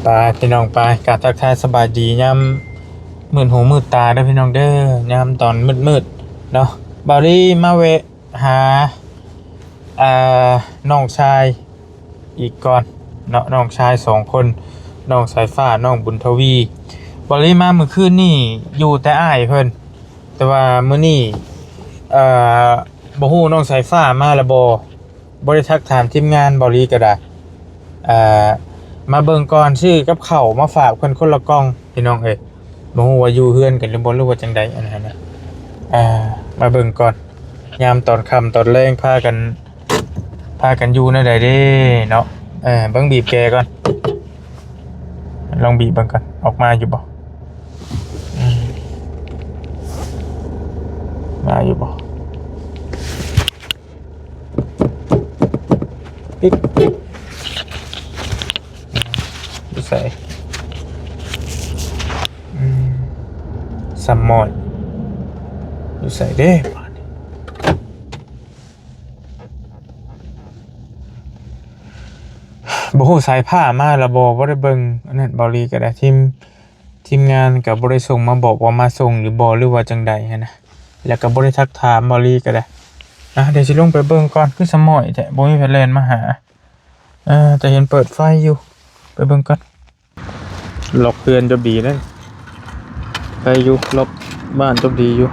ໄປພີ່ນ້ອງໄປ ກາບທັກທາຍສະບາຍດີຍາມມືດຫູມືດຕາເດີພີ່ນ້ອງເດີ ຍາມຕອນມືດໆເນາະ. ບ່າວລີມາແວະຫາ ອ່າ ນ້ອງຊາຍອີກກ່ອນເນາະ ນ້ອງຊາຍສອງຄົນ ນ້ອງສາຍຟ້າ ນ້ອງບຸນທະວີ. ບ່າວລີມາມື້ຄືນນີ້ຢູ່ແຕ່ອ້າຍເພິ່ນ ແຕ່ວ່າມື້ນີ້ ເອີ ບໍ່ຮູ້ນ້ອງສາຍຟ້າມາແລ້ວບໍ່ ບໍ່ໄດ້ທັກຖາມທີມງານ ບ່າວລີກໍໄດ້ ເອີ ມາເບິ່ງກ່ອນ ຊື້ກັບເຂົ້າມາຝາກເພິ່ນຄົນລະກ່ອງພີ່ນ້ອງເອີຍ. ບໍ່ຮູ້ວ່າຢູ່ເຮືອນກັນຫຼືບໍ່ ຫຼືວ່າຈັ່ງໃດ ອັນນັ້ນນະ ເອີ ມາເບິ່ງກ່ອນ ຍາມຕອນຄ່ຳຕອນແລງພາກັນ ພາກັນຢູ່ແນວໃດເດ້ເນາະ. ເອີ ເບິ່ງບີບແກກ່ອນ ລອງບີບເບິ່ງກ່ອນ ອອກມາຢູ່ບໍ່ ອືມ ມາຢູ່ບໍ່? ປິກ ປິກ ຢູ່ໃສ? ອືມ ສຳມອຍ ຢູ່ໃສເດ້ບາດນີ້? ບໍ່ຮູ້ສາຍຟ້າມາແລ້ວບໍ່ ບໍ່ໄດ້ເບິ່ງ ອັນນັ້ນ ບ່າວລີກໍໄດ້ ທີມ ທີມງານກໍບໍ່ໄດ້ສົ່ງມາບອກວ່າມາສົ່ງຫຼືບໍ່ ຫຼືວ່າຈັ່ງໃດຫັ້ນນະ ແລ້ວກໍບໍ່ໄດ້ທັກຖາມບ່າວລີກໍໄດ້. ອ່ະ ດຽວຊິລົງໄປເບິ່ງກ່ອນ ຄືສະໝອຍແທ້ ບໍ່ມີໃຜແລ່ນມາຫາ. ເອີ ແຕ່ເຫັນເປີດໄຟຢູ່ ໄປເບິ່ງກ່ອນ. ລັອກເຮືອນຈະດີເດ້ ໄປຢູ່ ລັອກບ້ານຈະດີຢູ່.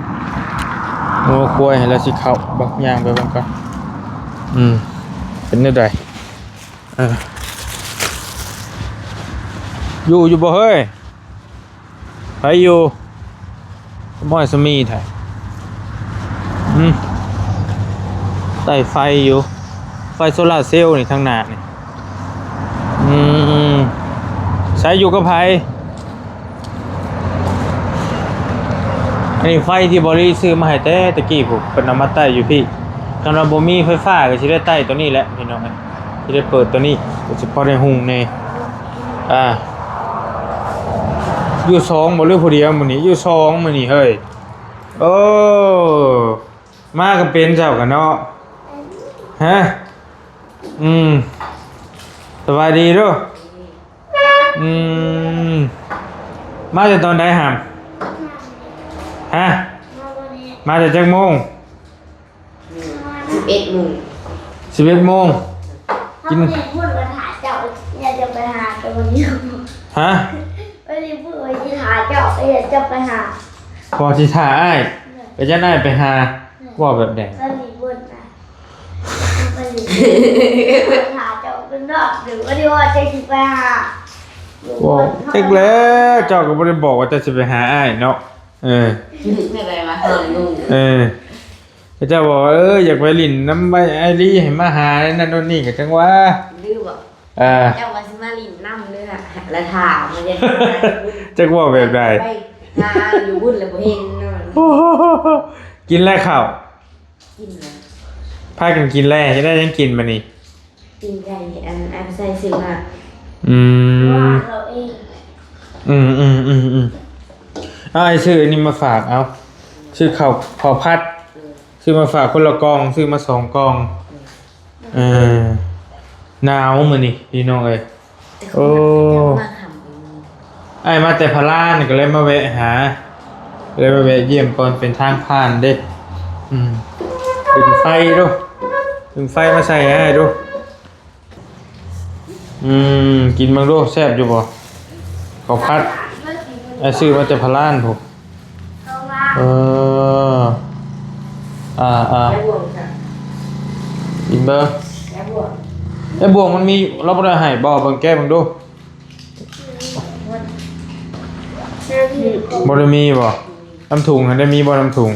ງົວຄວາຍໃຫ້ລະຊິເຂົ້າບໍ່ ຍ່າງໄປເບິ່ງກ່ອນ. ອືມ ເປັນແນວໃດ? ເອີ ຢູ່ ຢູ່ບໍ່ເຮີ້ຍ? ໃຜຢູ່? ໝ້ອຍສະໝີແທ້. ອືມ ໄຕ້ໄຟຢູ່ ໄຟໂຊລາເຊວນີ້ທາງໜ້ານີ້. ອືມ ໃສ ຢູ່ກັບໃຜ? ອັນນີ້ໄຟທີ່ບ່າວລີຊື້ມາໃຫ້ແຕ່ຕະກີ້ພຸ້ນ ເພິ່ນເອົາມາໄຕ້ຢູ່ພີ້. ຄັນວ່າບໍ່ມີໄຟຟ້າກໍຊິໄດ້ໄຕ້ໂຕນີ້ແຫຼະພີ່ນ້ອງເອີຍ ຊິໄດ້ເປີດໂຕນີ້ ກໍຊິພໍໄດ້ຮຸ່ງແດ່. ອ່າ ຢູ່ສອງບໍ່ ຫຼືຜູ້ດຽວມື້ນີ້? ຢູ່ສອງມື້ນີ້ເຮີ້ຍ. ໂອ້ ມາກໍເປັນເຈົ້າກັນເນາະ. ຮະ? ອືມ ສະບາຍດີເດີ້. ອືມ ມາແຕ່ຕອນໃດຫຳ? ຮະ? ມາແຕ່ຈັກໂມງ? ສິບເອັດໂມງ. ສິບເອັດໂມງ. ກິນ ເຮົາເພິ່ນວ່າຖ້າເຈົ້າ ຢາກຈະໄປຫາແຕ່ບໍ່ມີ. ຮະ? ເພິ່ນເພິ່ນວ່າຊິຖ້າເຈົ້າ ຢາກຈະໄປຫາ ພໍຊິຖ້າອ້າຍ ແມ່ນ ໄປຢ້ານອ້າຍໄປຫາ. ແມ່ນ ເວົ້າແບບໃດ? ຕອນນີ້ເພິ່ນນະ ໄປຢູ່ ຖ້າເຈົ້າເປັນນອກ ຫຼືວ່າຊິວ່າເຈົ້າຊິໄປຫາ. ເວົ້າຈັກແລ້ວ ເຈົ້າກໍບໍ່ໄດ້ບອກວ່າເຈົ້າຊິໄປຫາອ້າຍເນາະ. ເອີ ແນວໃດວະ ຫ້າໂມງ. ເອີ ເຂົາເຈົ້າບອກວ່າ ເອີ ຢາກໄປຫຼິ້ນນຳອ້າຍລີ ໃຫ້ມາຫານັ້ນໂນ່ນນີ້ ກໍຈັ່ງວ່າ ຫຼືບໍ່? ເອີ ເຈົ້າວ່າຊິມາຫຼິ້ນນຳເດີ ແລ້ວຖ້າມາເຮັດ ຈັກເວົ້າແບບໃດ ໄປຫາຢູ່ບຸນແລ້ວບໍ່ເຫັນເນາະ. ກິນແລ້ວເຂົ້າ? ກິນແລ້ວ. ພາກັນກິນແລ້ວ ຈະໄດ້ຫຍັງກິນບາດນີ້? ປີ້ງໄກ່ ອັນ ອັນໃສ່ຊື້ມາ. ອືມ ເອົາເອງ. ອືມໆໆໆ ເອົາ ອ້າຍຊື້ອັນນີ້ມາຝາກ ເອົາ ຊື້ເຂົ້າ ເຂົ້າຜັດ ເອີ ຊື້ມາຝາກຄົນລະກ່ອງ ຊື້ມາສອງກ່ອງ. ເອີ ເອີ ໜາວມື້ນີ້ພີ່ນ້ອງເອີຍ. ໂອ້ ອ້າຍມາແຕ່ພະລານ ກໍເລີຍມາແວະຫາ ເລີຍມາແວະຢ້ຽມກ່ອນ ເປັນທາງຜ່ານເດ້. ອືມ ເປັນໄຟດູ ເປັນໄຟມາໃສ່ໃຫ້ອ້າຍດູ. ອືມ ກິນເບິ່ງດູ ແຊບຢູ່ບໍ່? ເຂົ້າຜັດ ອ້າຍຊື້ມາແຕ່ພະລານພຸ້ນ. ເອີ ອ່າໆ ກິນເບິ່ງ. ແກ້ບ່ວງ ແກ້ບ່ວງມັນມີ ລາວບໍ່ໄດ້ໃຫ້ບໍ່? ເບິ່ງແກະເບິ່ງດູ. ບໍ່ໄດ້ມີບໍ່? ນ້ຳຖົງຫັ້ນໄດ້ມີບໍ່? ນ້ຳຖົງ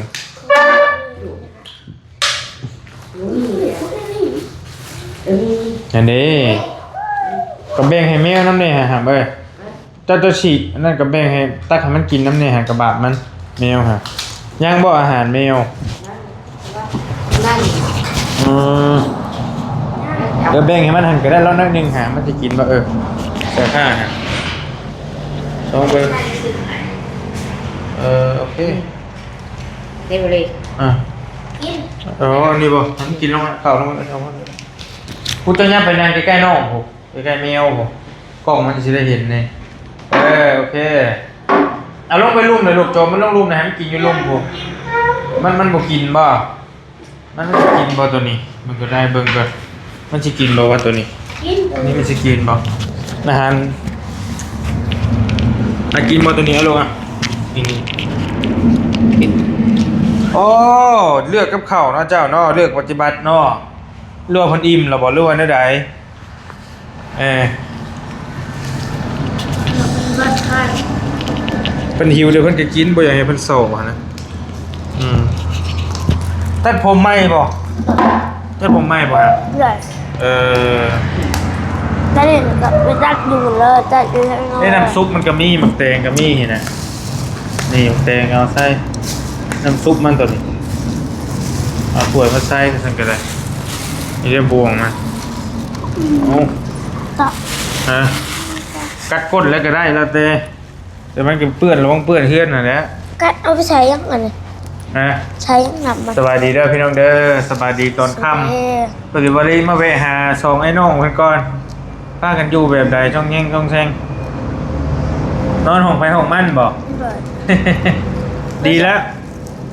ອັນນີ້ ກໍແບ່ງໃຫ້ແມວນຳແດ່ຫາເອີຍ. ເຈົ້າ ເຈົ້າຊິອັນນັ້ນກໍແບ່ງໃຫ້ ຕັກໃຫ້ມັນກິນນຳແດ່ຫາ ກະບາບມັນ ແມວຫາ. ຍັງບໍ່ອາຫານແມວ? ອືມ ເອີ ແບ່ງໃຫ້ມັນຫັ້ນກໍໄດ້ ລອງໜ້ອຍໜຶ່ງຫາ ມັນຊິກິນບໍ່? ເອີ ໃສ່ຂ້າຫາ ລອງເບິ່ງ. ເອີ ໂອເຄ ເດເວເລ ອ່າ ກິນ. ອໍ ອັນນີ້ບໍ່? ໃຫ້ມັນກິນລົງ ເຂົ້າລົງ ເອົາມາ. ຜູ້ເຈົ້າຢ່າໄປນັ່ງໃກ້ໆນ້ອງພຸ້ນ ໃກ້ໆແມວພຸ້ນ. ກ້ອງມັນຊິໄດ້ເຫັນນີ້. ເອີ ໂອເຄ. ເອົາລົງໄປລຸ່ມເລີຍລູກ, ໂຈມມັນລົງລຸ່ມນະ, ໃຫ້ມັນກິນຢູ່ລຸ່ມພຸ້ນ. ມັນ ມັນບໍ່ກິນບໍ່? ມັນ ມັນຊິກິນບໍ່ໂຕນີ້? ມັນກໍໄດ້ເບິ່ງກ່ອນ, ມັນຊິກິນບໍ່ວະໂຕນີ້? ກິນ. ນີ້ມັນຊິກິນບໍ່? ອາຫານ ອາ ກິນບໍ່ໂຕນີ້? ເອົາລົງອະ. ນີ້ ນີ້. ໂອ້ ເລືອກກັບເຂົ້າເນາະເຈົ້າເນາະ, ເລືອກປະຕິບັດເນາະ. ຫຼືວ່າເພິ່ນອີ່ມແລ້ວບໍ່ ຫຼືວ່າແນວໃດ? ເອີ ເພິ່ນຫິວແລ້ວເພິ່ນກໍກິນ, ບໍ່ຢາກໃຫ້ເພິ່ນເຊົາຫັ້ນນະ. ອືມ ຕັດຜົມໃໝ່ບໍ່? ຕັດຜົມໃໝ່ບໍ່ຮະ? ເອີ ຕັດນີ້ກໍໄປຕັດຢູ່ພຸ້ນເລີຍ, ຕັດຢູ່ທາງນອກ. ເອີ ນ້ຳຊຸບມັນກໍມີ, ໝາກແຕງກໍມີຫັ້ນນະ. ນີ້ ໝາກແຕງເອົາໃສ່ນ້ຳຊຸບມັນໂຕນີ້, ເອົາຖ້ວຍມາໃສ່ຊັ້ນກໍໄດ້. ນີ້ເດ້ບ່ວງມັນ. ອືມ ເອົາ ກໍ ຮະ ກັດກົ້ນແລ້ວກໍໄດ້ ແລ້ວແຕ່, ແຕ່ມັນກໍເປື້ອນ, ລະວັງເປື້ອນເຮືອນຫັ້ນແຫຼະ. ກັດເອົາໄປໃສ່ຫຍັງອັນນີ້? ຮະ ໃສ່ຫຍັງນຳມັນ? ສະບາຍດີເດີພີ່ນ້ອງເດີ, ສະບາຍດີຕອນຄ່ຳ. ເພິ່ນຊິວ່າໄດ້ມາແວະຫາສອງອ້າຍນ້ອງເພິ່ນກ່ອນ, ພາກັນຢູ່ແບບໃດ ຊ່ອງແຍງຊ່ອງແຊງ? ນອນຫ້ອງໃຜຫ້ອງມັນບໍ່? ໂດຍ. ດີແລ້ວ.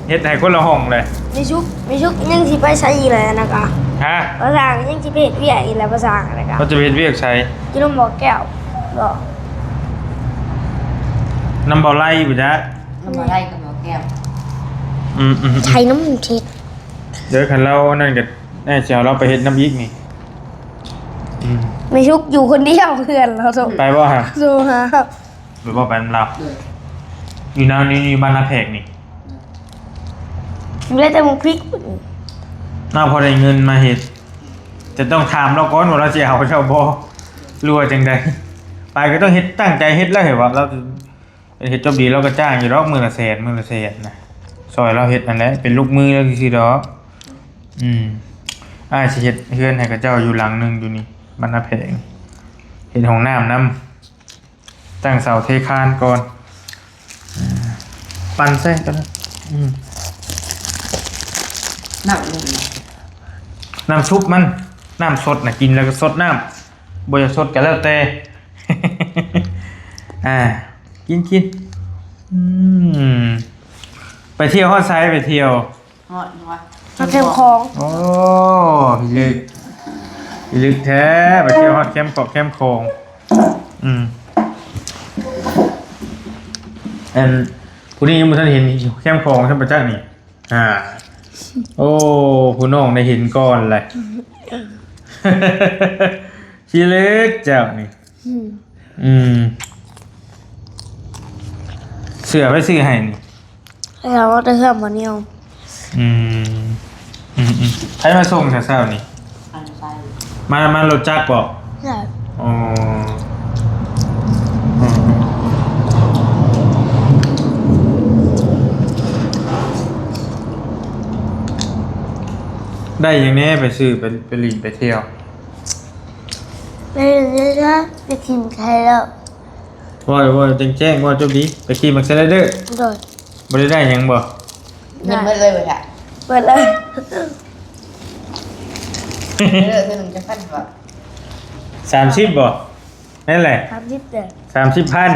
ເຮັດໃຫ້ຄົນລະຫ້ອງເລີຍ. ມີສຸກ ມີສຸກຍັງຊິໄປໃສອີກແຫຼະນະກະ? ຮະ? ພາສາຍັງຊິໄປເຮັດວຽກອີກແຫຼະ, ພາສານະກະ. ເຂົາຈະໄປເຮັດວຽກໃສ? ຢູ່ນຳໝໍແກ້ວບໍ? ນຳເບົາໄລພຸ້ນຈະ? ນຳເບົາໄລກັບໝໍແກ້ວ. ອືມໆໆ. ໃສ່ນຳເທດ. ເດີ ຄັນລາວອັນນັ້ນກະ ແນ່ ຊິເອົາລາວໄປເຮັດນຳອີກນີ້. ອືມ. ມີສຸກຢູ່ຄົນດຽວເພື່ອນລາວໂທ. ໄປບໍ່ຫະ? ໂທຫາ. ໄປບໍ່ໄປນຳລາວ? ໂດຍ. ຢູ່ນຳ ນີ້ ຢູ່ບ້ານນາແພກນີ້. ໂດຍ. ຢູ່ໄດ້ແຕ່ໝາກພິກ. ນາ ພໍໄດ້ເງິນມາເຮັດ, ແຕ່ຕ້ອງຖາມລາວກ່ອນວ່າລາວຊິເອົາເຈົ້າບໍ່ ຫຼືວ່າຈັ່ງໃດ. ໄປກໍຕ້ອງເຮັດ, ຕັ້ງໃຈເຮັດແລ້ວ ເຫັນວ່າລາວເຮັດຈົບດີ, ລາວກໍຈ້າງຢູ່ດອກ ມື້ລະແສນ ມື້ລະແສນນະ. ຊ່ອຍລາວເຮັດຫັ້ນແຫຼະ, ເປັນລູກມືລາວຊື່ໆດອກ. ອືມ. ອ້າຍຊິເຮັດເຮືອນໃຫ້ເຂົາເຈົ້າຢູ່ຫຼັງໜຶ່ງຢູ່ນີ້ ບ້ານນາແພກ, ເຮັດຫ້ອງນ້ຳນຳ. ຕັ້ງເສົາເທຄານກ່ອນ. ປັ່ນໃສ່ຕອນນັ້ນ. ອືມ. ນ້ຳ ນ້ຳຊຸບມັນ, ນ້ຳສົດນະ ກິນແລ້ວກໍສົດນ້ຳ, ບໍ່ຢາກສົດກໍແລ້ວແຕ່. ອ່າ ກິນ ກິນ. ອືມ. ໄປທ່ຽວຮອດໃສ? ໄປທ່ຽວ ຮອດ ຮອດແຄມຂອງ. ໂອ້ ພິລຶກ ພິລຶກແທ້, ໄປທ່ຽວຮອດແຄມຂອງ ແຄມຂອງ. ອືມ. ອັນ ຜູ້ນີ້ຍັງບໍ່ທັນເຫັນແຄມຂອງຊ້ຳປະຈັກນີ້. ອ່າ ໂອ້ ຜູ້ນ້ອງໄດ້ເຫັນກ່ອນແຫຼະ. ພິລຶກເຈົ້ານີ້. ອືມ ອືມ. ເສື້ອໃຜຊື້ໃຫ້ນີ້? ເອົາແຕ່ເຮືອນບໍ່ໜຽວ. ອືມ ອືມໆ. ໃຜມາສົ່ງແຕ່ເຊົ້ານີ້? ອັນໃສ? ມາ ມາລົດຈັກບໍ? ໃຊ່. ອໍ ອືມ. ໄດ້ຫຍັງແດ່ ໄປຊື້ ໄປ ໄປຫຼິ້ນໄປທ່ຽວ? ໄປເລີຍ ໄປຖິ້ມໄຂ່ແລ້ວ. ເວົ້າ ເວົ້າແຈ້ງໆ ເວົ້າຈົບດີ. ໄປຂີ່ໝາກສະໄລເດີ. ໂດຍ. ບໍ່ໄດ້ໄດ້ຫຍັງບໍ່? ເງິນເບິດເລີຍບໍ່? ເບິດເລີຍ. ເອີ ເທື່ອໜຶ່ງຈັກພັນບໍ່? ສາມສິບບໍ່? ແມ່ນແຫຼະ ສາມສິບເດີ ສາມສິບພັນ.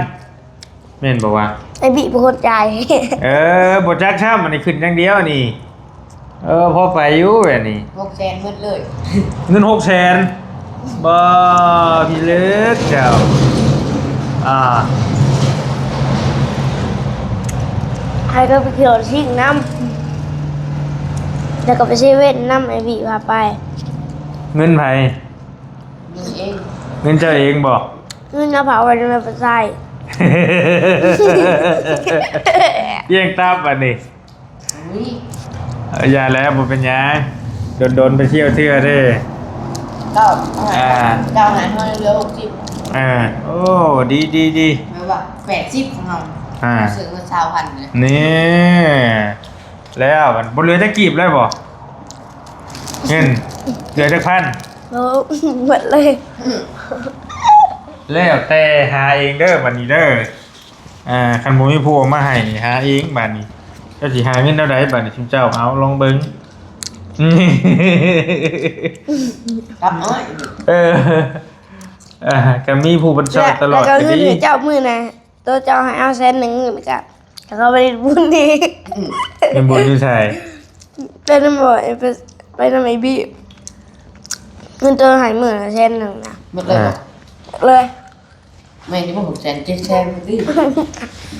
ແມ່ນບໍ່ວະ? ໄອ້ບິເປັນຄົນຈ່າຍ. ເອີ ບໍ່ຈັກຊ້ຳ ອັນນີ້ຂຶ້ນຢ່າງດຽວນີ້. ເອີ ພໍໄປຢູ່ແບບນີ້ ຫົກແສນໝົດເລີຍ. ເງິນຫົກແສນ ບໍ່ ພິລຶກເຈົ້າ. ອ່າ ໃຫ້ກໍໄປຂີ່ລົດຊິງນຳ ແລ້ວກໍໄປເຊເວັ່ນນຳ ໄອ້ບິພາໄປ. ເງິນໃຜ? ເງິນເອງ. ເງິນເຈົ້າເອງບໍ່? ເງິນເຮົາຝາກໄວ້ນຳແມ່ປາໄຊ. ອຽງຕັບອັນນີ້. ເອີ ຢ່າແລ້ວ ບໍ່ເປັນຫຍັງ ດົນໆໄປທ່ຽວເທື່ອເດ້. ເຈົ້າ ອ່າ ເຈົ້າໃຫ້ເຮົາເຫຼືອຫົກສິບ. ເອີ ໂອ້ ດີໆໆ ແມ່ນວ່າແປດສິບຂອງເຮົາ. ອ່າ ຊື້ເງິນຊາວພັນເລີຍ. ນີ້ ແລ້ວມັນບໍ່ເຫຼືອຈັກກີບເລີຍບໍ່? ເງິນເຫຼືອຈັກພັນ? ໂອ້ ໝົດເລີຍ. ແລ້ວແຕ່ຫາເອງເດີບັດນີ້ເດີ. ອ່າ ຄັນບໍ່ມີຜູ້ເອົາມາໃຫ້ນີ້ ຫາເອງບາດນີ້. ເຈົ້າຊິຫາເງິນແນວໃດບາດນີ້ ຊຸມເຈົ້າ? ເອົາ ລອງເບິ່ງ. ກັບເອົາ ເອີ. ອ່າ ກໍມີຜູ້ເປັນຊອຍຕະຫຼອດ ແລ້ວກໍເງິນໃຫ້ເຈົ້າມື້ນະ ໂຕເຈົ້າໃຫ້ເອົາແສນໜຶ່ງ ແລ້ວກໍ ແລ້ວກໍໄປເຮັດບຸນນີ້ ເຮັດບຸນຢູ່ໃສ? ໄປນຳ ໄປນຳໄອ້ບີ ເງິນໂຕໃຫ້ມື້ລະແສນໜຶ່ງນະ ໝົດເລີຍບໍ່? ເລີຍ. ແມ່ນຢູ່ບໍ່? ຫົກແສນ ເຈັດແສນພຸ້ນຕິ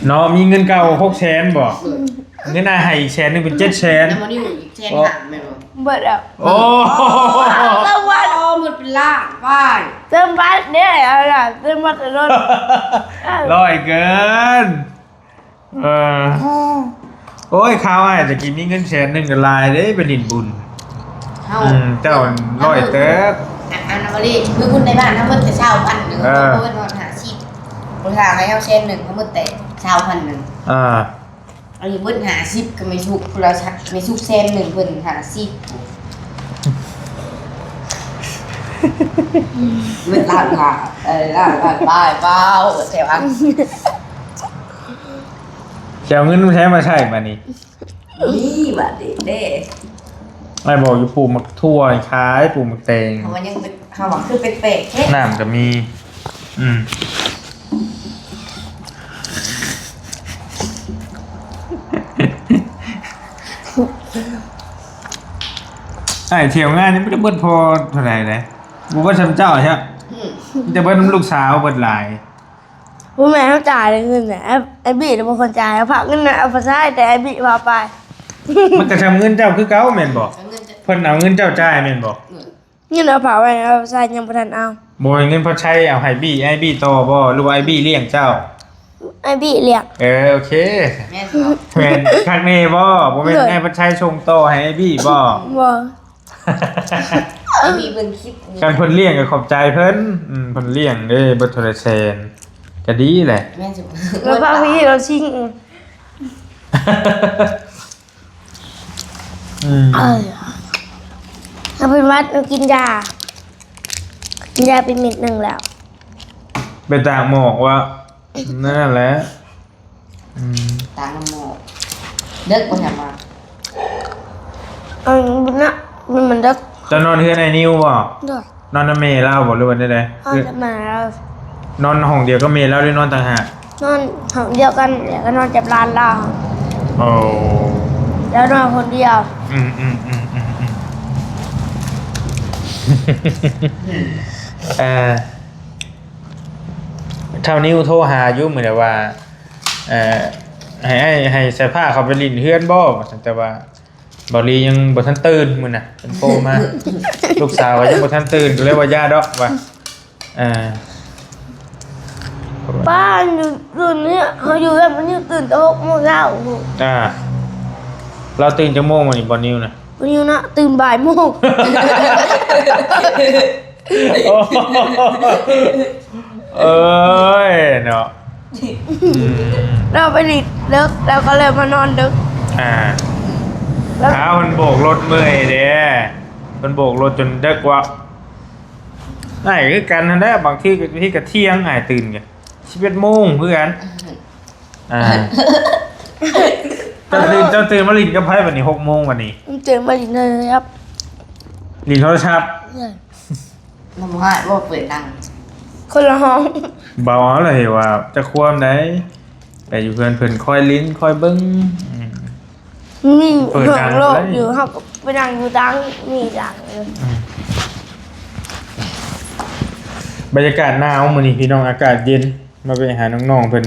ເນາະ ມີເງິນເກົ່າຫົກແສນບໍ່? ເອີ ເງິນອ້າຍໃຫ້ອີກແສນໜຶ່ງເປັນເຈັດແສນ ແລ້ວມື້ນີ້ອີກແສນຫ້າແມ່ນບໍ່? ເບິດແລ້ວ ໂອ້ ເຕີມບັດ ເຕີມບັດ ເຕີມບັດເດ້ ເອົາລະ ເຕີມບັດໂລດ ເອີ ຮ້ອຍເກີນ ເອີ ໂອ້ຍ ຄາວອ້າຍຕະກີ້ມີເງິນແສນໜຶ່ງກໍຫຼາຍເດ້ ໄປຫຼິ້ນບຸນ ເຮົາ ອືມ ເຈົ້າຮ້ອຍເຕີບ ອັນນັ້ນບໍ່ດີ ມື້ບຸນໃນບ້ານເຮົາໝົດແຕ່ຊາວພັນໜຶ່ງ ເອີ ເຮົາບໍ່ເບິດຮອດຫ້າສິບ ຜູ້ຊາວໃຫ້ເຮົາແສນໜຶ່ງ ເຮົາໝົດແຕ່ຊາວພັນໜຶ່ງ ອ່າ ອັນນີ້ເບິດຫ້າສິບ ກໍແມ່ສຸກ ຜູ້ລະ ແມ່ສຸກແສນໜຶ່ງ ເພິ່ນຫ້າສິບ ເບິດລ້ານກວ່າ ເອີ ລ້ານປາຍ ປາຍ ປາຍ ແຕ່ວ່າ ຊິເອົາເງິນໃສມາໃຊ້ບາດນີ້? ນີ້ບາດນີ້ເດ້ ອ້າຍບອກຢູ່ປູກໝາກຖົ່ວໃຫ້ຂາຍ ປູກໝາກແຕງ ເຮົາວ່າຍັງ ເຮົາວ່າຄືແປກໆແທ້ ນ້ຳກໍມີ ອືມ ອ້າຍທ່ຽວງານຍັງບໍ່ໄດ້ເບິດພໍເທົ່າໃດເດ້ ບໍ່ເບິດສ່ຳເຈົ້າຊະ ອືມ ມີແຕ່ເບິດນຳລູກສາວເບິດຫຼາຍ ບໍ່ແມ່ນເຮົາຈ່າຍເງິນນະ ອ້າຍ ອ້າຍບີນະເປັນຄົນຈ່າຍ ເຮົາຝາກເງິນນະ ເອົາໄປໃຊ້ ແຕ່ອ້າຍບີພາໄປ ມັນກໍສ່ຳເງິນເຈົ້າຄືເກົ່າແມ່ນບໍ່? ເພິ່ນເອົາເງິນເຈົ້າຈ່າຍແມ່ນບໍ່? ເງິນເອົາຝາກໄວ້ ເອົາໃຊ້ຍັງບໍ່ທັນເອົາ ບໍ່ແມ່ນເງິນພາໄຊ ເອົາໃຫ້ບີ ອ້າຍບີຕໍ່ບໍ່ ຫຼືວ່າອ້າຍບີລ້ຽງເຈົ້າ? ອ້າຍບີລ້ຽງ ເອີ ໂອເຄ ແມ່ນບໍ່? ແມ່ນຄັກແນ່ບໍ່? ບໍ່ແມ່ນອ້າຍພາໄຊສົ່ງຕໍ່ໃຫ້ອ້າຍບີບໍ່? ບໍ່ ອ້າຍບີເບິ່ງຄລິບນີ້ ຄັນເພິ່ນລ້ຽງກໍຂອບໃຈເພິ່ນ ອືມ ເພິ່ນລ້ຽງເດ້ ເບິດເທົ່າໃດແສນ ກໍດີແຫຼະ ແມ່ນຊິ ແລ້ວພາພີ່ເອົາຊິງ ອືມ ເອີ ເຮົາເປັນຫວັດ ເຮົາກິນຢາ ກິນຢາໄປເມັດໜຶ່ງແລ້ວ ໄປຕາກໝອກວ່າ ນັ້ນແຫຼະ ອືມ ຕາກນ້ຳໝອກ ເດິກບໍ່ ຫຍັງວ່າ ອັນນັ້ນນະ ມັນ ມັນເດິກ ເຈົ້ານອນເຮືອນອ້າຍນິວບໍ່? ໂດຍ ນອນນຳແມ່ລາວບໍ່ ຫຼືວ່າແນວໃດ? ນອນນຳແມ່ລາວ ນອນຫ້ອງດຽວກັບແມ່ລາວ ຫຼືນອນຕ່າງຫາກ? ນອນຫ້ອງດຽວກັນ ແລ້ວກໍນອນກັບຫຼານລາວ ໂອ້ ແລ້ວນອນຄົນດຽວ ອືມໆໆໆ ເອີ ທ້າວນິວໂທຫາຢູ່ມື້ໃດວ່າ ເອີ ໃຫ້ອ້າຍ ໃຫ້ສາຍຟ້າເຂົ້າໄປຫຼິ້ນເຮືອນບໍ່ ວ່າຊັ້ນ ແຕ່ວ່າ ບ່າວລີຍັງບໍ່ທັນຕື່ນມື້ນະ ເພິ່ນໂທມາ ລູກສາວກໍຍັງບໍ່ທັນຕື່ນ ກໍເລີຍວ່າຢ່າດອກວ່າ ອ່າ ປ້າຢູ່ ຕື່ນນີ້ ເຮົາຢູ່ແລ້ວ ມັນຍັງຕື່ນແຕ່ຫົກໂມງເຊົ້າ ອ່າ ລາວຕື່ນຈັກໂມງມື້ນີ້ ບ່າວນິວນະ? ບ່າວນິວນະ ຕື່ນບ່າຍໂມງ ໂອ້ ເອີຍເນາະ ອືມ ລາວໄປຫຼິ້ນເດິກ ລາວກໍເລີຍມານອນເດິກ ອ່າ ລາວ ອ້າວ ເພິ່ນໂບກລົດເມື່ອຍເດ້ ເພິ່ນໂບກລົດຈົນເດິກວ່າ ອ້າຍຄືກັນຫັ້ນແຫຼະ ບາງທີກໍ ບາງທີກໍທ່ຽງ ອ້າຍຕື່ນກໍສິບເອັດໂມງຄືກັນ ອ່າ ເຈົ້າຕື່ນ ເຈົ້າຕື່ນມາຫຼິ້ນກັບໃຜບັດນີ້ ຫົກໂມງບັດນີ້? ຕື່ນມາຫຼິ້ນໂທລະສັບ ຫຼິ້ນໂທລະສັບ ເອີ ນ້ຳຮ້ອນບໍ່ເປີດດັງ ຄົນລະຫ້ອງ ເບົາເອົາລະເຫັນວ່າຈະຄວາມໃດ ໄປຢູ່ເຮືອນເພິ່ນຄອຍຫຼິ້ນຄອຍເບິ່ງ ອືມ ມີເປີດດັງໂລດຢູ່ ເຮົາກໍໄປນັ່ງຢູ່ດັງ ມີດັງເລີຍ ອືມ ບັນຍາກາດໜາວມື້ນີ້ພີ່ນ້ອງ ອາກາດເຢັນ ມາແວະຫານ້ອງໆເພິ່ນ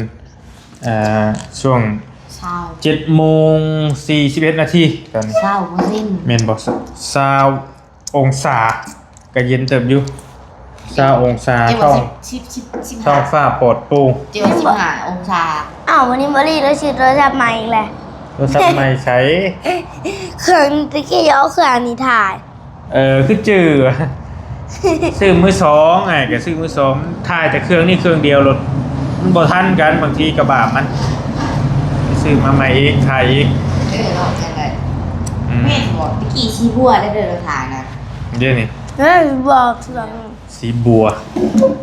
ອ່າ ຊ່ວງຊາວ ເຈັດໂມງສີ່ສິບເອັດນາທີຕອນນີ້ ຊາວເປີເຊັນ ແມ່ນບໍ່? ຊາວອົງສາ ກໍເຢັນເຕີບຢູ່ ຊາວອົງສາ ເຈົ້າວ່າ ທ້ອງ ສິບ ສິບ ສິບ ສິບຫ້າ ທ້ອງຟ້າປອດໂປ່ງ ເຈົ້າວ່າສິບຫ້າອົງສາ ອ້າວ ມື້ນີ້ມາລີໄດ້ຊື້ໂທລະສັບໃໝ່ອີກແລ້ວ ໂທລະສັບໃໝ່ໃສ? ເຄື່ອງຕະກີ້ເອົາເຄື່ອງນີ້ຖ່າຍ ເອີ ຄືຈື່ ຊື້ມືສອງ ອ້າຍກໍຊື້ມືສອງ ຖ່າຍແຕ່ເຄື່ອງນີ້ເຄື່ອງດຽວໂລດ ມັນບໍ່ທັນກັນ ບາງທີກໍບາບມັນ ຊື້ມາໃໝ່ອີກ ຖ່າຍອີກ ເອີ ເນາະ ຈັ່ງໃດ ອືມ ແມ່ນບໍ່? ຕະກີ້ສີບົວໄດ້ເດີ ຖ່າຍນະ ດຽວນີ້ ເອີ ບໍ່ ສີບົວ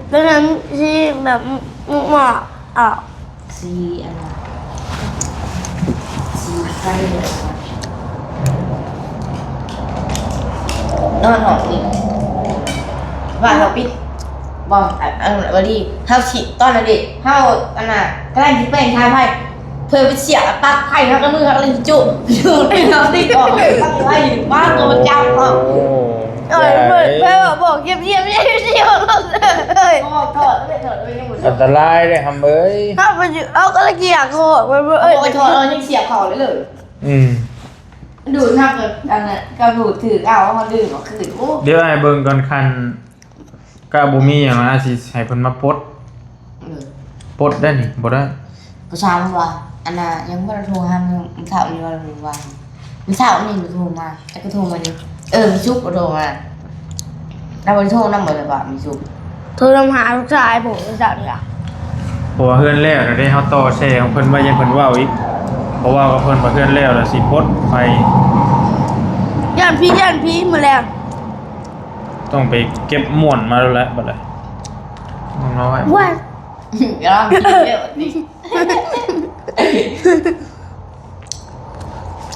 ແລ້ວນັ້ນສີແບບໝົກໝອກ ອ່າ ສີອັນນັ້ນ ສີໄຟເລີຍ ນອນຫ້ອງນີ້ ວ່າເຮົາປິດ ບໍ່ ອັນ ອັນ ອັນນີ້ ເຮົາຊິ ຕອນນັ້ນເດ້ ເຮົາ ອັນນ່າ ກຳລັງຊິແປງທາງໄຟ ເພິ່ນໄປສຽບປັກໄຟ ເຮົາກໍມື ເຮົາກໍເລີຍຈຸ ຈຸ ເຮົາຕິດອອກ ປັກໄຟ ມາຕົວຈັບເຮົາ ໂອ້ ເອີ ເພິ່ນ ເພິ່ນບອກ ເກັບ ເກັບ ເກັບ ເກັບ ເອີຍ ຖອດ ຖອດ ຖອດ ອັນຕະລາຍເດ້ ຫຳເອີຍ ເຮົາໄປຢູ່ ເຮົາກໍເລີຍຢາກຖອດ ເພິ່ນ ເອີຍ ຖອດ ເຮົາຍັງສຽບເຂົ້າເລີຍ ອືມ ດູດ ເຮົາກໍ ອັນນັ້ນ ກໍດູດຖືກເອົາ ເຮົາດຶງເອົາຄືນ ໂອ້ ດຽວອ້າຍເບິ່ງກ່ອນ ຄັນ ກະບໍ່ມີຫຍັງ ອາດຊິໃຫ້ເພິ່ນມາປົດ ເອີ ປົດໄດ້ນີ້ ບໍ່ໄດ້ ປະຊາມວ່າ ອັນນ່າ ຍັງບໍ່ໄດ້ໂທຫາມື້ເຊົ້ານີ້ວ່າ ມື້ວານ ມື້ເຊົ້ານີ້ໂທມາ ແລ້ວກໍໂທມາຢູ່ ເອີ ມື້ສຸກກໍໂທມາ ລາວບໍ່ໄດ້ໂທນຳບໍ່ ແຕ່ວ່າມື້ສຸກ ໂທນຳຫາລູກຊາຍຜົມມື້ເຊົ້ານີ້ລະ ເພາະວ່າເຮືອນແລ້ວແລ້ວເດ້ ເຮົາຕໍ່ແຊ່ຂອງເພິ່ນໄວ້ ຢ້ານເພິ່ນເວົ້າອີກ ເພາະວ່າເພິ່ນວ່າເຮືອນແລ້ວແລ້ວຊິປົດໄຟ ຢ້ານຜີ ຢ້ານຜີມື້ແລງ. ຕ້ອງໄປເກັບມ່ວນມາແລ້ວແຫຼະບັດນີ້ ນ້ອຍ ວ່າ ກຳລັງຄິດເດ້ບັດນີ້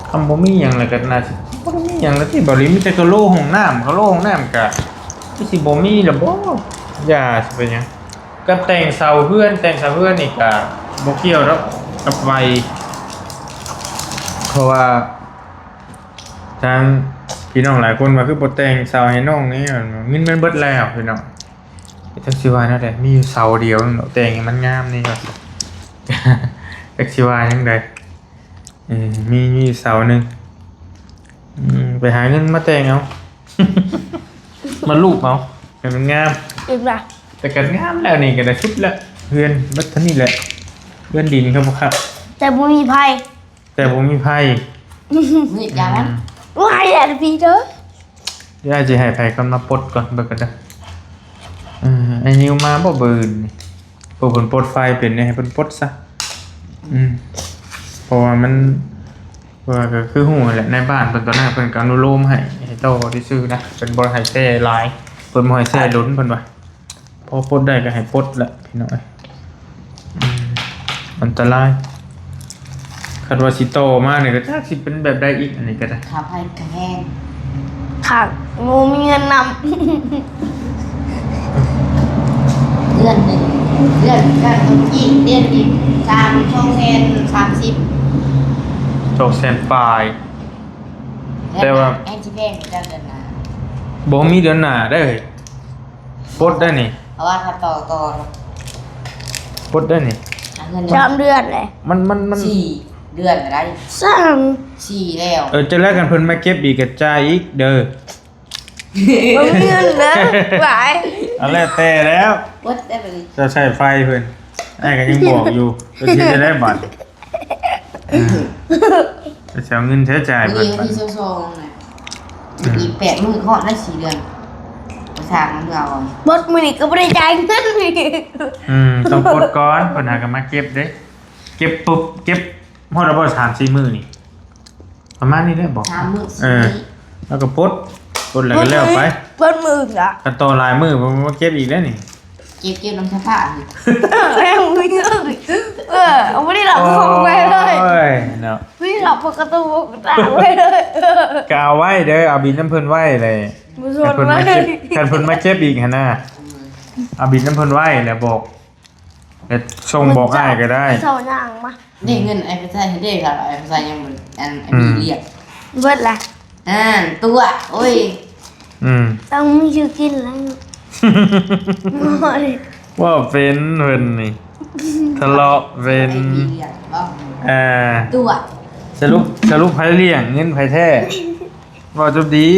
ຄັນບໍ່ມີຫຍັງແລ້ວກໍໜ້າຊິ ບໍ່ມີຫຍັງແລ້ວຕິ ບໍ່ໄດ້ມີແຕ່ກະໂຫຼຫ້ອງນ້ຳ ກະໂຫຼຫ້ອງນ້ຳກະຄືຊິບໍ່ມີແລ້ວບໍ່ ຢ່າຊິເປັນຫຍັງ ກັບແຕ່ງເສົາເຮືອນ ແຕ່ງເສົາເຮືອນນີ້ກະບໍ່ກ່ຽວດອກກັບໄວ ເພາະວ່າ ທາງພີ່ນ້ອງຫຼາຍຄົນວ່າຄືບໍ່ແຕ່ງເສົາໃຫ້ນ້ອງນີ້ ເງິນມັນເບິດແລ້ວພີ່ນ້ອງ ຈັກຊິວ່າແນວໃດ ມີຢູ່ເສົາດຽວໜຶ່ງດອກ ແຕ່ງໃຫ້ມັນງາມແດ່ວ່າຊັ້ນ ຈັກຊິວ່າຈັ່ງໃດ ເອີ ມີ ມີຢູ່ເສົາໜຶ່ງ ອືມ ໄປຫາເງິນມາແຕ່ງເອົາ ມາລູບເອົາໃຫ້ມັນງາມ ອີກລະ ແຕ່ກໍງາມແລ້ວ ນີ້ກໍໄດ້ສຸດແລ້ວ ເຮືອນເບິດເທົ່ານີ້ແຫຼະ ເຮືອນດິນກໍບໍ່ຄັກ ແຕ່ບໍ່ມີໃຜ ແຕ່ບໍ່ມີໃຜ ນີ້ຈານ ອືມ ວ່າຢ່າໄປເດີ ດຽວອ້າຍຊິໃຫ້ໃຜກ່ອນມາປົດກ່ອນ ເບິ່ງກັນເດີ ເອີ ອ້າຍນິວມາບໍ່ມື້ອື່ນນີ້ ເພິ່ນປົດໄຟເປັນນີ້ ໃຫ້ເພິ່ນປົດຊະ ອືມ ເພາະວ່າມັນ ເພາະວ່າກໍຄືຮູ້ແຫຼະ ນາຍບ້ານເພິ່ນຕອນນັ້ນເພິ່ນກໍອະນຸໂລມໃຫ້ ໃຫ້ຕໍ່ຊື່ໆນະ ເພິ່ນບໍ່ໃຫ້ແຊ່ຫຼາຍ ເພິ່ນບໍ່ໃຫ້ແຊ່ດົນ ເພິ່ນວ່າ ພໍປົດໄດ້ກໍໃຫ້ປົດແຫຼະພີ່ນ້ອງເອີຍ ອືມ ອັນຕະລາຍ ຄັນວ່າຊິຕໍ່ມານີ້ກໍຈັກຊິເປັນແບບໃດອີກ ອັນນີ້ກໍໄດ້ ຄ່າໄຟກໍແພງ ຄ່າ ບໍ່ມີເງິນນຳ ເດືອນໜຶ່ງ ເດືອນ ເດືອນກີບ ເດືອນກີບ ສາມ ສອງແສນສາມສິບ ສອງແສນປາຍ ແຕ່ວ່າ ແພງ ຊິແພງກວ່າເດືອນໜ້າ ບໍ່ມີເດືອນໜ້າເດີ ປົດໄດ້ນີ້ ເພາະວ່າຖ້າຕໍ່ ຕໍ່ ປົດໄດ້ນີ້ ສາມເດືອນແຫຼະ ມັນ ມັນ ມັນ ສີ່ເດືອນກໍໄດ້ ສາມ ສີ່ແລ້ວ ເອີ ຈັ່ງໃດຄັນເພິ່ນມາເກັບອີກກໍຈ່າຍອີກເດີ ບໍ່ມີເງິນເດີ ຫວາຍ ເອົາແລ້ວແຕ່ແລ້ວ ເບິດໄດ້ບັດນີ້ ເຈົ້າໃຊ້ໄຟເພິ່ນ ອ້າຍກໍຍັງບອກຢູ່ ເພິ່ນຊິໄດ້ບັດ ເອີ ເຈົ້າຊິເອົາເງິນໃຊ້ຈ່າຍເພິ່ນ ມື້ວັນທີຊາວສອງນະ ອືມ ອີກແປດມື້ຮອດໄດ້ສີ່ເດືອນ ປະຊາກເມືອເອົາ ເບິດມື້ນີ້ກໍບໍ່ໄດ້ຈ່າຍເງິນອີກ ອືມ ຕ້ອງປົດກ່ອນ ເພິ່ນຫາກໍມາເກັບເດ້ ເກັບປຸບ ເກັບຮອດແລ້ວບໍ່ ສາມສີ່ມື້ນີ້ ປະມານນີ້ແຫຼະບໍ ສາມມື້ ເອີ ສີ່ມື້ ແລ້ວກໍປົດ ປົດແລ້ວກໍແລ້ວໄປ ປົດມື້ລະ ຄັນຕໍ່ຫຼາຍມື້ ເພິ່ນມາເກັບອີກແລ້ວນີ້ ເກັບ ເກັບນຳສະພາບ ເອີ ບໍ່ໄດ້ລັກຂອງໄວ້ເລີຍ ໂອ້ຍເນາະ ບໍ່ໄດ້ລັກປົກກະຕູ ຕາກໄວ້ເລີຍ ກໍເອົາໄວ້ເດີ ເອົາບິນນຳເພິ່ນໄວ້ແຫຼະ ບໍ່ຊົນ ຄັນເພິ່ນມາເກັບ ເລີຍ ຄັນເພິ່ນມາເກັບອີກຫັ້ນນະ ເອົາບິນນຳເພິ່ນໄວ້ແລ້ວບອກ ແລ້ວສົ່ງບອກອ້າຍກໍໄດ້ ເຈົ້າຍ່າງມາ ນີ້ເງິນອ້າຍໄປໃຊ້ໃຫ້ເດ້ ຖ້າວ່າອ້າຍໄປໃຊ້ຍັງບໍ່ ອັນ ອືມ ມີລຽກ ເບິດລະ ອ່າ ຕົວະ ໂອ້ຍ ອືມ ຕ້ອງມີຊື່ກິນແລ້ວ ເວົ້າເປັນເພິ່ນນີ້ ທະເລາະເປັນ ໄອ້ເບຍ ເວົ້າ ອ່າ ຕົວະ ສະຫຼຸບ ສະຫຼຸບໃຜລ້ຽງ ເງິນໃຜແທ້ ເວົ້າຈົບດີ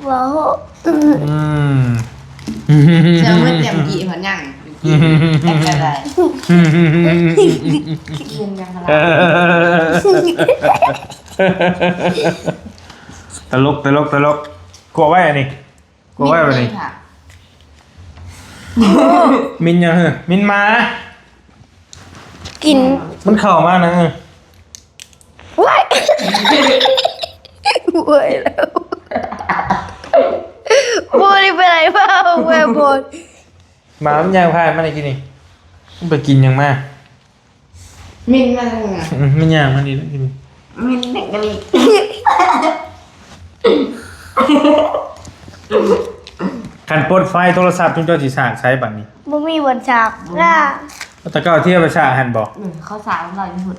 ເວົ້າ ອືມ ເຊື່ອໝົດແຕ່ກີ້ເພິ່ນຍັງ ກິນຍັງລະ ຕະຫຼົກ ຕະຫຼົກ ຕະຫຼົກ ກົວໄວ້ອັນນີ້ ກົວໄວ້ບັດນີ້ ມິນຫຍັງເຮີ ມິນໝາ ກິນ ມັນເຂົ້າມານະ ໂອ້ຍ ໂອ້ຍແລ້ວ ບໍ່ໄດ້ເປັນໄລເວົ້າແມ່ບົດ ໝາມັນຍ່າງຜ່ານມາໄດ້ກິນນີ້ ມັນໄປກິນຫຍັງມາ ມິນມັນ ອືມ ມັນຍ່າງມານີ້ແຫຼະກິນ ມິນແມ່ນກະລິ ຄັນປົດໄຟໂທລະສັບ ຈຸມເຈົ້າຊິສາກໃສບາດນີ້? ບໍ່ມີບ່ອນສາກລະ. ແຕ່ເກົ່າທີ່ເອົາໄປສາກຫັ້ນບໍ່? ອືມ ເຂົາສາກລາວຢູ່ພຸ້ນ.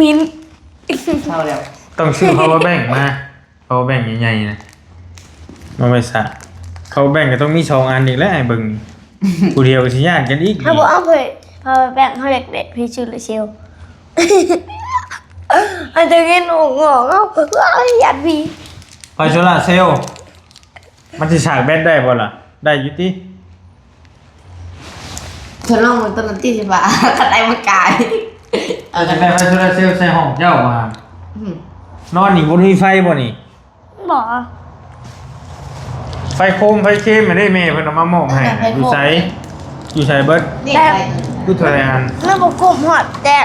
ມິນ ເຊົາແລ້ວ ຕ້ອງຊື້ power bank ມາ power bank ໃຫຍ່ໆນະ ມາໄວ້ສາກ. power bank ກໍຕ້ອງມີສອງອັນອີກແຫຼະ ໃຫ້ເບິ່ງ. ຜູ້ດຽວກໍຊິຢ້ານກັນອີກ. ເຮົາບໍ່ເອົາເລີຍ power bank ເຮົາຢາກໄດ້ພີຊູລາເຊວ. ອັນຈະເຫັນອອກງອກ ເຮົາຢ້ານພີ. ໄຟໂຊລາເຊວ ມັນຊິສາກແບັດໄດ້ບໍ່ລະ? ໄດ້ຢູ່ຕິ? ທົດລອງເບິ່ງຕົວນັ້ນຕິ ຊິວ່າຄັນໄດ້ມັນກາຍ. ເອີ ຢາກໄດ້ໄຟໂຊລາເຊວໃສ່ຫ້ອງເຈົ້າວ່າ? ອືມ ນອນນີ້ບໍ່ມີໄຟບໍ່ນີ້? ບໍ່. ໄຟໂຄມໄຟເຄມ ອັນນີ້ແມ່ເພິ່ນເອົາມາມອບໃຫ້. ຢູ່ໃສ? ຢູ່ໃສເບິດ? ນີ້ ແຕ່ ໄຟ ຢູ່ເທົ່າໃດອັນ? ມັນບໍ່ຄົບຮອດແຕ່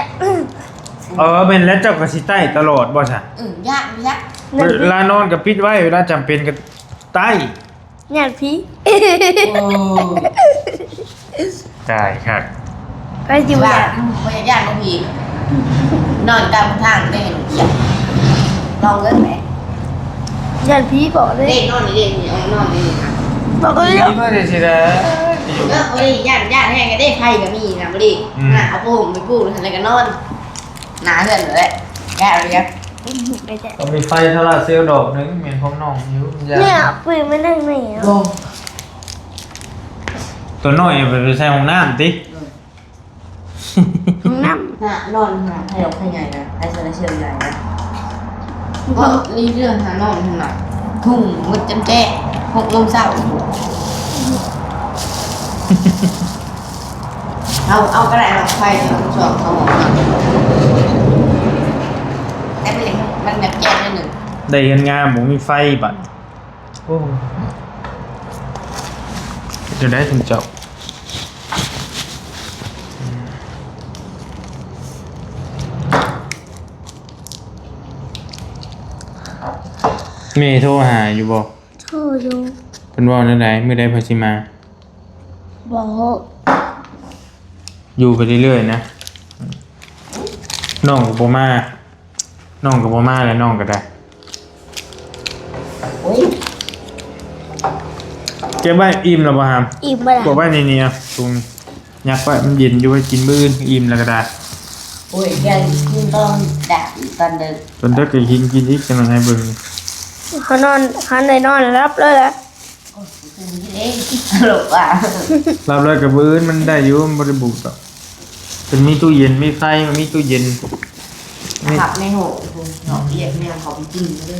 ເອີ ແມ່ນແລ້ວ ເຈົ້າກໍຊິໄຕ້ຕະຫຼອດບໍ່ຊະ? ອືມ ຢ້ານ ຢ້ານ. ເວລານອນກໍປິດໄວ້ ເວລາຈຳເປັນກໍໄຕ້. ຢ້ານຜີ. ໂອ້ ຕາຍຄັກ. ໄປຢູ່ ຢ້ານ ບໍ່ຢາກຢ້ານບໍ່ຜີ ນອນກາງທາງໄດ້ເຫັນ ລອງເບິ່ງແຫຼະ. ຢ້ານຜີບໍເດ້ ເດ້ ນອນນີ້ເດ້ ນີ້ ເອີ ນອນນີ້ນະ ບໍ່ກໍເລີຍ ເບິ່ງໄດ້ຊິໄດ້. ເອີ ບໍ່ໄດ້ຢ້ານ ຢ້ານແຮງກໍໄດ້ ໄຟກໍມີນະ ບໍ່ໄດ້. ອືມ ນະ ເອົາຜ້າຫົ່ມໄປປູກຫັ້ນແລ້ວກໍນອນ ໜ້າເຮືອນແຫຼະ ແກ້ວເລີຍ. ອືມ ໄປແທ້ ຕ້ອງມີໄຟໂຊລາເຊວດອກໜຶ່ງ ແມ່ນຂອງນ້ອງຢູ່. ຢ່າ ແມ່ເອົາປືນມານັ່ງໃນ ບໍ່ ຕົວນ້ອຍເອົາໄປໃສ່ຫ້ອງນ້ຳຕິ? ໂດຍ ຫ້ອງນ້ຳ ນະ ນອນຫັ້ນນະ ໃຫ້ອອກໃຫ້ໃຫຍ່ນະ ໃຫ້ໂຊລາເຊວໃຫຍ່ນະ. ເພາະນີ້ເລື່ອງຫານອນຫັ້ນນະ ທຸ່ມໝົດຈົນແຈ້ງ ຫົກໂມງເຊົ້າ. ເອົາ ເອົາກໍໄດ້ເນາະ ໄຟເນາະ ຊ່ວງເຂົາອອກມາ ແຕ່ມັນ ມັນແບບແຈ້ງໜ້ອຍໜຶ່ງ. ໄດ້ເຮືອນງາມ ບໍ່ມີໄຟບາດ. ໂອ້ ເຮັດແນວໃດທ່ານເຈົ້າ? ແມ່ໂທຫາຢູ່ບໍ່? ໂທຢູ່. ເພິ່ນເວົ້າແນວໃດ? ມື້ໃດເພິ່ນຊິມາ? ບໍ່ຮູ້. ຢູ່ໄປເລື້ອຍໆນະ ນ້ອງກໍບໍ່ມາ ນ້ອງກໍບໍ່ມາແລ້ວ ນ້ອງກໍໄດ້. ໂອ້ຍ ເກັບໄວ້ ອີ່ມແລ້ວບໍ່ຫາມ? ອີ່ມແລ້ວ. ກວດໄວ້ນີ້ ນີ້ ເອົາ ຖົງນີ້ ຍັກໄວ້ ມັນເຢັນຢູ່ ໄວ້ກິນມື້ອື່ນ ອີ່ມແລ້ວກໍໄດ້. ໂອ້ຍ ຢ່າກິນຕອນດັກ ຕອນເດິກ ຕອນເດິກກໍກິນ ກິນອີກ ຈັ່ງນັ້ນໃຫ້ເບິ່ງ. ເຂົານອນ ຄັນໄດ້ນອນຫຼັບເລີຍແຫຼະ. ໂອ້ຍ ເປັນເອງ ຕະຫຼົກວ່າ ຫຼັບເລີຍກໍມື້ອື່ນມັນໄດ້ຢູ່ ມັນບໍ່ໄດ້ບຸດດອກ. ເພິ່ນມີຕູ້ເຢັນ ມີໄຟ ມັນມີຕູ້ເຢັນ ພັກໃນຫ້ອງເນາະ ຮຽກແມວເຂົາໄປກິນເດີ.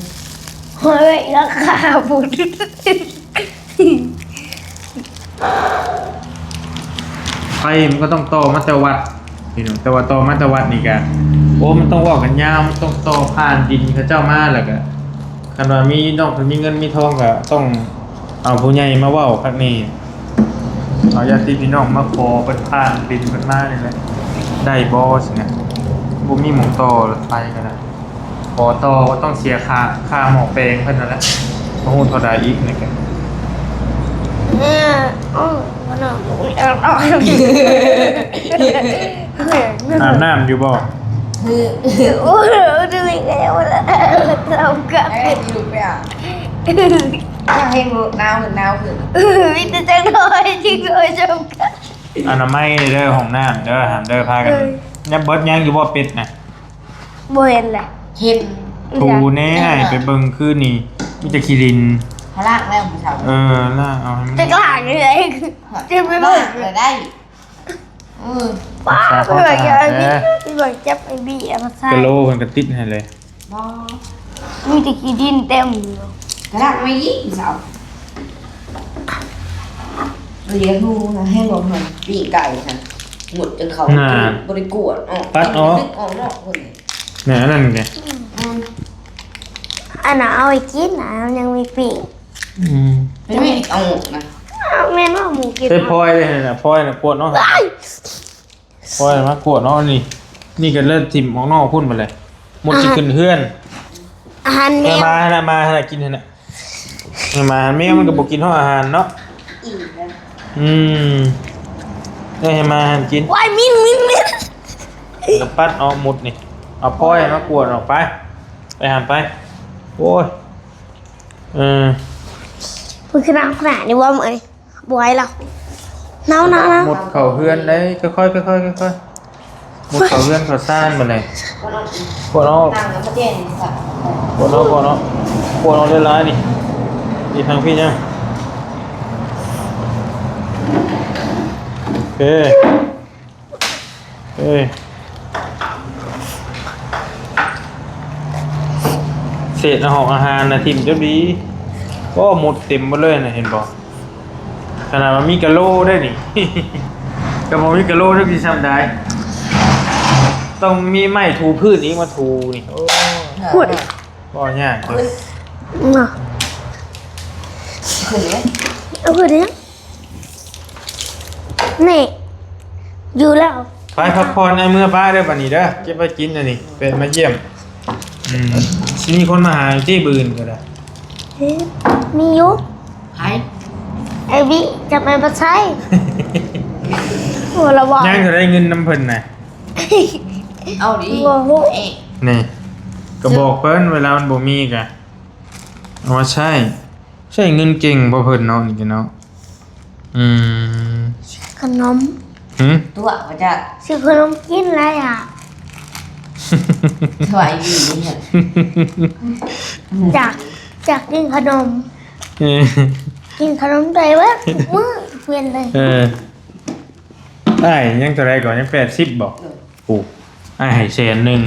ເຮີ້ຍ ລາຄາພຸ້ນ ໄຟມັນກໍຕ້ອງຕໍ່ມາແຕ່ວັດ ພີ່ນ້ອງ ແຕ່ວ່າຕໍ່ມາແຕ່ວັດນີ້ກະ ໂອ້ ມັນຕ້ອງເວົ້າກັນຍາວ ມັນຕ້ອງຕໍ່ຜ່ານດິນເຂົາເຈົ້າມາ ແລ້ວກະ ຄັນວ່າມີ ນ້ອງເພິ່ນມີເງິນມີທອງກໍຕ້ອງເອົາຜູ້ໃຫຍ່ມາເວົ້າຄັກແນ່ ເອົາຍາດຕິພີ່ນ້ອງມາຂໍເພິ່ນຜ່ານດິນເພິ່ນມານີ້ແຫຼະ ໄດ້ບໍ່ຊີ້ນະ. ບໍ່ມີໝ່ອງຕໍ່ລົດໄຟກໍໄດ້ ຂໍຕໍ່ກໍຕ້ອງເສຍຄ່າ ຄ່າໝໍ້ແປງເພິ່ນນັ້ນແຫຼະ ບໍ່ຮູ້ເທົ່າໃດອີກນີ້ກະ. ອາບນ້ຳຢູ່ບໍ່? ໂອ້ຍ ເອົາໄປອາບ ຢາກໃຫ້ໜາວຂຶ້ນ ໜາວຂຶ້ນ ມີແຕ່ຈັກໜ້ອຍ ຈັກໜ້ອຍຈຳກັດ. ອະນາໄມເດີ ຫ້ອງນ້ຳເດີ ຫ້າມເດີ ພາກັນ. ຍັງເບິດຍັງຢູ່ບໍ່ ເປັດນະ? ບໍ່ເຫັນແຫຼະ ເຫັນ ຖູແດ່ ໄປເບິ່ງຄືນນີ້ ມີແຕ່ຂີ້ດິນ. ເຮົາລ້າງແລ້ວມື້ເຊົ້າ ເອີ ລ້າງເອົາໃຫ້ມັນ ຈັກລ້າງຈັ່ງໃດ ຈະໄປເບິ່ງ ລ້າງກໍໄດ້. ເອີ ປ້າ ໄປເບິ່ງ ໄປເບິ່ງຈັບໄອ້ບີເອົາມາໃສ່ ກະໂຫຼເພິ່ນກະຕິດໃຫ້ເລີຍ. ບໍ່ ມີແຕ່ຂີ້ດິນເຕັມຢູ່ ກະລ້າງໄວ້ອີກເຊົ້າ. ເອີ ຮູ້ນະ ແຮງບໍ່ ປີ້ງໄກ່ຫັ້ນ ໝົດຈົນເຂົາ ບໍ່ໄດ້ກວດອອກ ປັດອອກ ອອກນອກພຸ້ນ. ແມ່ນ ອັນນັ້ນແຫຼະ ອືມ ອັນນັ້ນເອົາໄວ້ກິນນະ ຍັງມີປີ້ງ. ອືມ ແມ່ນເອົານະ ແມ່ນວ່າໝູກິນ ໄປພອຍເດ້ຫັ້ນນະ ພອຍນະ ກວດເນາະ ພອຍມາກວດເນາະ. ນີ້ ນີ້ກໍເລີດຖິ້ມອອກນອກພຸ້ນບັດແຫຼະ ໝົດຊິຂຶ້ນເຮືອນ. ອາຫານແມວ ມາຫັ້ນນະ ມາຫັ້ນນະ ກິນຫັ້ນນະ. ໝາແມວມັນກໍບໍ່ກິນຮອດອາຫານເນາະ. ອີ່ມແລ້ວ ອືມ ເອີ ໃຫ້ໝາຫັ້ນກິນ. ວ້າຍ ມິນ ມິນ ມິນ ກະປັດອອກໝົດນີ້ ເອົາປ່ອຍມາກວດອອກໄປ ໄປຫັ້ນໄປ. ໂອ້ຍ ເອີ ເພິ່ນຂຶ້ນເອົາຂະໜາດນີ້ບໍ່ເອີຍ? ບໍ່ໄຫວແລ້ວ ເນົ່າໆໆ ໝົດເຂົ້າເຮືອນໄດ້ ຄ່ອຍໆ ຄ່ອຍໆ ຄ່ອຍໆ ໝົດເຂົ້າເຮືອນເຂົ້າຊານບັດນີ້. ປວດເນາະ ປວດເນາະ ປວດເນາະ ປວດເນາະ ຫຼາຍໆ ນີ້ ນີ້ທາງພີ້ນະ ເອີ. ເອີ ເສດອາຫອກອາຫານນະ ຖິ້ມຈົນດີ. ໂອ້ ໝົດເຕັມໝົດເລີຍນະ ເຫັນບໍ່? ຂະໜາດວ່າມີກະໂຫຼໄດ້ນີ້ ກໍບໍ່ມີກະໂຫຼຈັກຊິຊ່ຳໃດ ຕ້ອງມີໄມ້ຖູພື້ນອີກມາຖູນີ້. ໂອ້ ໂອ້ຍ ເວົ້າຍາກເລີຍ ເນາະ ຂຶ້ນເລີຍ ເອົາຂຶ້ນເລີຍ. ນີ້ ຢູ່ແລ້ວ ໄປພັກຜ່ອນໃນເມືອປ້າເດີ ບັດນີ້ເດີ ເກັບໄວ້ກິນອັນນີ້ ໄປມາຢ້ຽມ. ອືມ ຊິມີຄົນມາຫາຢູ່ຕິ ມື້ອື່ນກໍໄດ້. ເອີ ມີຢູ່ ໃຜ? ໄອ້ບິ ຈະໄປບໍ່ໃຊ້ ໂອ້ ລະບໍ່ ຍັງເທົ່າໃດເງິນນຳເພິ່ນນະ? ເອົາດີ ບໍ່ຮູ້ ເອະ ນີ້ ກໍບອກເພິ່ນ ເວລາມັນບໍ່ມີກໍເອົາມາໃຊ້. ໃຊ້ເງິນເກັ່ງບໍ່ເພິ່ນເນາະ ນີ້ກະເນາະ. ອືມ ຊື້ຂະໜົມ ຫື? ຕົວະວ່າຈະຊື້ຂະໜົມກິນຫຼາຍອະ ສະບາຍດີນີ້ ຢາກ ຢາກກິນຂະໜົມ ເອີ ກິນຂະໜົມໄດ້ເບິດມື້ເປັນເລີຍ. ເອີ ອ້າຍຍັງເທົ່າໃດກ່ອນ? ຍັງແປດສິບບໍ່? ເອີ ໂອ້ ອ້າຍໃຫ້ແສນໜຶ່ງ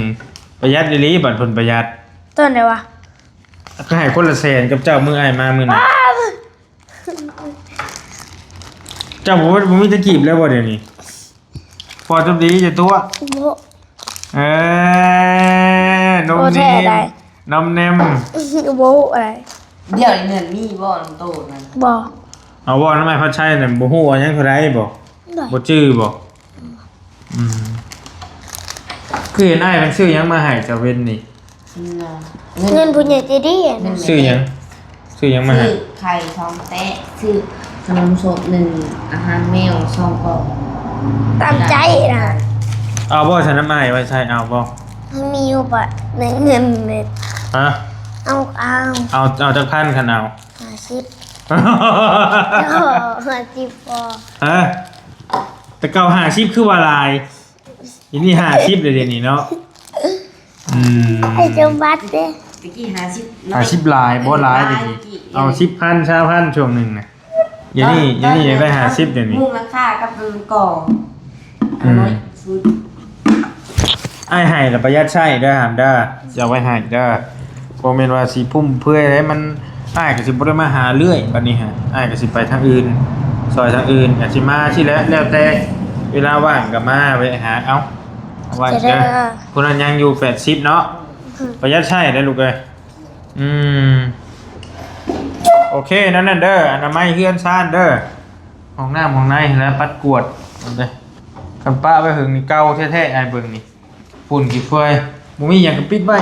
ປະຢັດອີ່ຫຼີ ບັດເພິ່ນປະຢັດ. ຕອນໃດວະ? ກໍໃຫ້ຄົນລະແສນກັບເຈົ້າ ມື້ອ້າຍມາມື້ນັ້ນ. ອ້າວ ເຈົ້າບໍ່ ບໍ່ມີຕະກີບແລ້ວບໍ່ດຽວນີ້? ພໍຈົບດີ ຢ່າຕົວະ ບໍ່ ເອີ ນົມເນມ ນົມເນມ ບໍ່ຮູ້ອະໄລ. ດຽວນີ້ເງິນມີບໍ່ນຳໂຕນັ້ນ? ບໍ່. ເອົາບໍ່ ນຳອ້າຍພັດໄຊນັ້ນ ບໍ່ຮູ້ວ່າຍັງເທົ່າໃດບໍ່? ບໍ່ຈື່ບໍ່? ອືມ ຄືເຫັນອ້າຍເພິ່ນຊື້ຫຍັງມາໃຫ້ເຈົ້າເວັນນີ້? ເງິນ ເງິນຜູ້ໃຫຍ່ໃຈດີ. ຊື້ຫຍັງ? ຊື້ຫຍັງມາໃຫ້? ຊື້ໄຂ່ສອງແຕະ ຊື້ຂະໜົມສົບໜຶ່ງ ອາຫານແມວສອງກ່ອງ. ຕາມໃຈນະ. ເອົາບໍ່ຊັ້ນນະ ອ້າຍໄວ້ໃຊ້ ເອົາບໍ່? ມັນມີຢູ່ປະ ໃນເງິນເມັດ. ຮະ? ເອົາ ເອົາ. ເອົາ ເອົາຈັກພັນ ຄັນເອົາ? ຫ້າສິບ. ຫ້າສິບພໍ. ຮະ? ແຕ່ເກົ່າຫ້າສິບຄືວ່າຫຼາຍ ອີນີ້ຫ້າສິບເລີຍດຽວນີ້ເນາະ. ອືມ ໄອ້ສົມບັດເດ້ ຕະກີ້ຫ້າສິບເນາະ ຫ້າສິບຫຼາຍ ບໍ່ຫຼາຍຕະກີ້ ເອົາສິບພັນ ຊາວພັນ ຊ່ວງໜຶ່ງນະ. ດຽວນີ້ ດຽວນີ້ຢາກໄດ້ຫ້າສິບດຽວນີ້ ມຸງຫຼັງຄາກັບອັນກ່ອ ອືມ ນ້ອຍສຸດ. ອ້າຍໃຫ້ລະປະຢັດໃຊ້ເດີ ຫາມເດີ ຊິເອົາໄວ້ໃຫ້ເດີ. ບໍ່ແມ່ນວ່າຊິຟຸມເຟືອຍເດ້ ມັນ ອ້າຍກໍຊິບໍ່ໄດ້ມາຫາເລື້ອຍ. ບັດນີ້ຫາ ອ້າຍກໍຊິໄປທາງອື່ນ ຊ່ອຍທາງອື່ນ ກໍຊິມາຊີ້ແຫຼະ ແລ້ວແຕ່ເວລາວ່າງກໍມາແວະຫາເອົາ. ເອົາໄວ້ເດີ ຜູ້ນັ້ນຍັງຢູ່ແປດສິບເນາະ. ອືມ ປະຢັດໃຊ້ເດີລູກເອີຍ. ອືມ ໂອເຄ ນັ້ນນັ້ນເດີ ອະນາໄມເຮືອນຊານເດີ ຫ້ອງນ້ຳຫ້ອງໃນແລະ ປັດກວດເດີ. ຄັນປະໄວ້ເຫິງນີ້ເກົ່າແທ້ໆ ອ້າຍເບິ່ງນີ້ ຝຸ່ນຂີ້ເຟືອຍ ບໍ່ມີຫຍັງກໍປິດໄວ້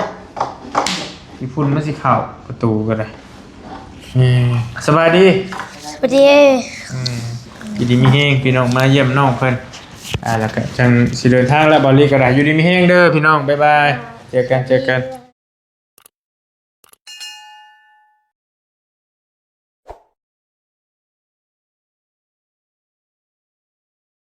ຂີ້ຝຸ່ນມັນຊິເຂົ້າປະຕູກໍໄດ້. ເອີ ສະບາຍດີ ສະບາຍດີ. ອືມ ຢູ່ດີມີແຮງ ພີ່ນ້ອງມາຢ້ຽມນ້ອງເພິ່ນ ອ່າ ແລ້ວກໍຈັ່ງຊິເດີນທາງແລ້ວ ເບົາລີກໍໄດ້. ຢູ່ດີມີແຮງເດີພີ່ນ້ອງ ບາຍບາຍ ເຈີກັນ ເຈີກັນ.